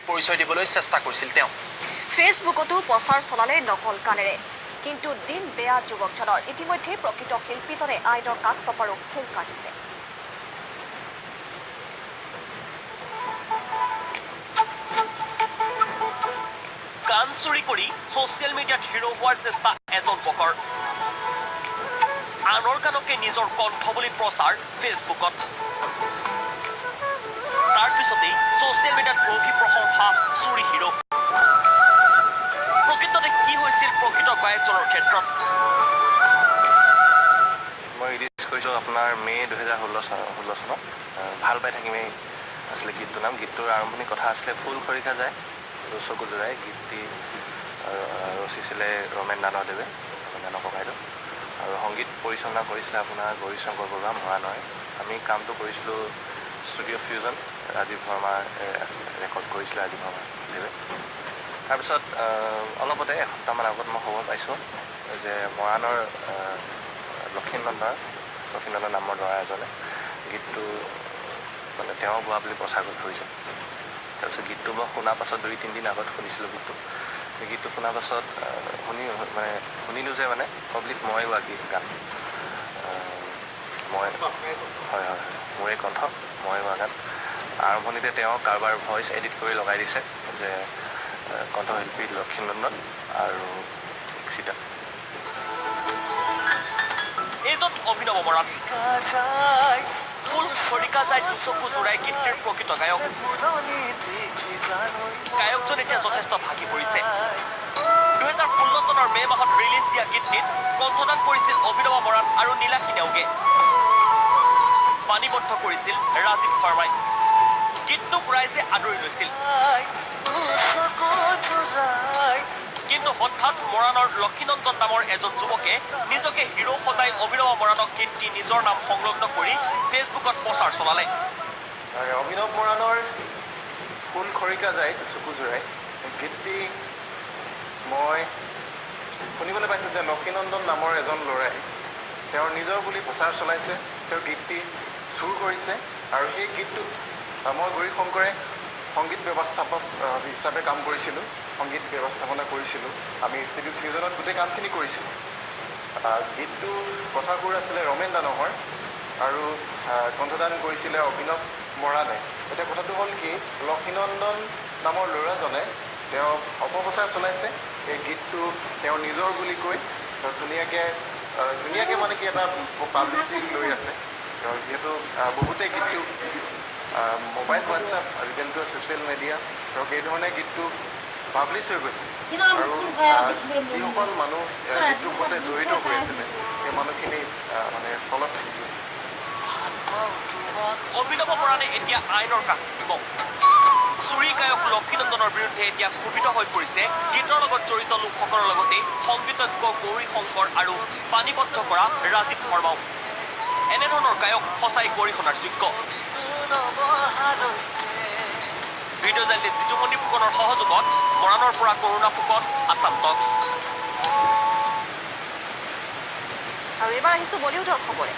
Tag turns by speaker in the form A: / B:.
A: পৰিচয় দিবলৈ চেষ্টা কৰিছিল তেওঁ।
B: ফেচবুকতো প্ৰচাৰ চলালে নকল গানেৰে। কিন্তু দিন বেয়া যুৱকজনৰ। ইতিমধ্যে প্ৰকৃত শিল্পীজনে আইনৰ কাষ চপাৰো হুংকাৰ দিছে।
A: গান চুৰি কৰি ছ'চিয়েল মিডিয়াত হিৰ' হোৱাৰ চেষ্টা এজন যুৱকৰ। আনৰ গানকে নিজৰ কণ্ঠ বুলি প্ৰচাৰ ফেচবুকত। তাৰ পিছতেই ছ'চিয়েল মিডিয়াত ভূয়সী প্ৰশংসা চুৰি হিৰ'। প্ৰকৃততে কি হৈছিল প্ৰকৃত গায়কজনৰ ক্ষেত্ৰত?
C: মই ৰিলিজ কৰিছিলোঁ আপোনাৰ মে' 2016 চনত। ভাল পাই থাকিমেই আছিলে গীতটোৰ নাম। গীতটোৰ আৰম্ভণি কথা আছিলে ফুল খৰিকা যায় চকু জোৰাই। গীতটি ৰচিছিলে ৰমেন দানৱদেৱে, ৰমেন দানৱ ককাইদেউ, আৰু সংগীত পৰিচালনা কৰিছিলে আপোনাৰ গৌৰীশংকৰ বৰুৱা মৰাণৰে। আমি কামটো কৰিছিলোঁ ষ্টুডিঅ' ফিউজন, ৰাজীৱ শৰ্মাৰ ৰেকৰ্ড কৰিছিলে ৰাজীৱ শৰ্মাদেৱে। তাৰপিছত অলপতে এসপ্তাহমান আগত মই খবৰ পাইছোঁ যে মৰাণৰ লক্ষীনন্দন নামৰ ল'ৰা এজনে গীতটো মানে তেওঁ গোৱা বুলি প্ৰচাৰ কৰি ফুৰিছে। তাৰপিছত গীতটো মই শুনাৰ পাছত 2-3 দিন আগত শুনিছিলোঁ গীতটো। সেই গীতটো শুনাৰ পাছত শুনি মানে শুনিলোঁ যে মানে পাব্লিক মই গোৱা গীত গান মই, হয় হয় হয়, মোৰে কণ্ঠ, মই গোৱা গান। আৰম্ভণিতে তেওঁ কাৰোবাৰ ভইচ এডিট কৰি লগাই দিছে যে কণ্ঠশিল্পী লক্ষীনন্দন আৰু ইক্ষিতা।
A: এইজন অভিনৱ মৰাণ, ফুল খৰিকা যায় দুচকু জোৰাই গীতটিৰ প্ৰকৃত গায়ক। গায়কজন এতিয়া যথেষ্ট ভাগি পৰিছে। 2016 চনৰ মে' মাহত ৰিলিজ দিয়া গীতটিত কণ্ঠদান কৰিছিল অভিনৱ মৰাণ আৰু নীলাক্ষী নেওগে। বাণীবদ্ধ কৰিছিল ৰাজীৱ শৰ্মাই। গীতটোক ৰাইজে আদৰি লৈছিল। কিন্তু হঠাৎ মৰাণৰ লক্ষীনন্দন নামৰ এজন যুৱকে নিজকে হিৰ' সজাই অভিনৱ মৰাণক গীতটি নিজৰ নাম সংলগ্ন কৰি ফেচবুকত প্ৰচাৰ চলালে।
D: অভিনৱ মৰাণৰ ফুল খৰিকা যায় চকু জোৰাই গীতটি মই শুনিবলৈ পাইছোঁ যে লক্ষীনন্দন নামৰ এজন ল'ৰাই তেওঁৰ নিজৰ বুলি প্ৰচাৰ চলাইছে, তেওঁৰ গীতটি চুৰ কৰিছে। আৰু সেই গীতটোত মই গৌৰী শংকৰে সংগীত ব্যৱস্থাপক হিচাপে কাম কৰিছিলোঁ, সংগীত ব্যৱস্থাপনা কৰিছিলোঁ। আমি ষ্টুডিঅ' ফিউজনত গোটেই কামখিনি কৰিছিলোঁ। গীতটোৰ কথা সুৰ আছিলে ৰমেন দানহৰ আৰু কণ্ঠদান কৰিছিলে অভিনৱ মৰাণে। এতিয়া কথাটো হ'ল কি, লক্ষীনন্দন নামৰ ল'ৰাজনে তেওঁ অপপ্ৰচাৰ চলাইছে। এই গীতটো তেওঁৰ নিজৰ বুলি কৈ তেওঁ ধুনীয়াকৈ ধুনীয়াকৈ মানে কি এটা পাব্লিচিটি লৈ আছে। তেওঁ যিহেতু বহুতে গীতটো মোবাইল, হোৱাটছআপ, আজিকালিতো ছ'চিয়েল মিডিয়া, ধৰক এই ধৰণে গীতটো পাব্লিছ হৈ গৈছে। আৰু যিসকল মানুহ গীতটোৰ সৈতে জড়িত হৈ আছিলে, সেই মানুহখিনি মানে তলত থাকি গৈছে।
A: অভিনৱ মৰাণে এতিয়া আইনৰ কাষ চাপিব। চুৰি গায়ক লক্ষীনন্দনৰ বিৰুদ্ধে এতিয়া ক্ষোভিত হৈ পৰিছে গীতৰ লগত জড়িত লোকসকলৰ লগতে সংগীতজ্ঞ গৌৰী শংকৰ আৰু বাণীবদ্ধ কৰা ৰাজীৱ শৰ্মাও। এনেধৰণৰ গায়ক সঁচাই গৰিহণাৰ যোগ্য। ভিডিঅ' জাৰ্নেলিষ্ট জিতুমণি ফুকনৰ সহযোগত মৰাণৰ পৰা কৰুণা ফুকন, আছাম টক্স।
B: আৰু এইবাৰ আহিছো বলিউডৰ খবৰে।